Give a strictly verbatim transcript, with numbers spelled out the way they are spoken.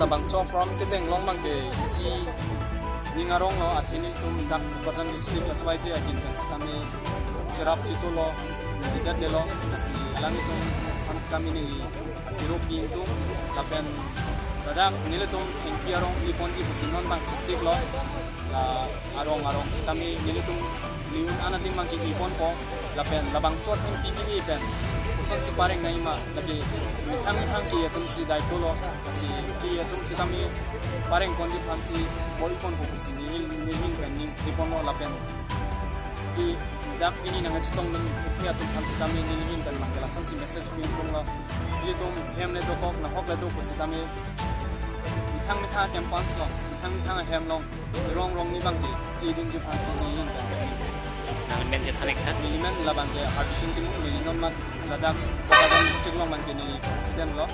Bangso forum kedeng along abangke isi ning arong lo, athe nelitum dak Bokajan district S Y J ahin pen sitame cherap chitolo, nelidet lelo, lasi alanglitum aphan sitame neli kiro pi ingtung, lapen ladak nelitum thengpi arong pi ponji pusi non abang chisik lo, la arong arong sitame nelitum liun anadim abangke pi ponpo, lapen labangso thengpi ke-e pen kosonsi pareng nangji ma, lake methang methang ke atum si daito lo, lasi ke atum sitame pareng ponji aphansi bor-i ponpo pusi neli, neli ahin pen ning pi ponlo, lapen ke dak pini nangchetongdun ke atum aphan sitame neli ahin pen abangke lasonsi message pi ingtung lo. Ilitum hem le dokok, nahok le do pu sitame methang methang campus along, methang methang hem along, rong rong ni abangke kedunji aphansi neli ahin pen. Nangli men ke thanek tha? Neli men labangke Harbison Timung, neli non mat ladak Bokajan district along abangke neli president lo.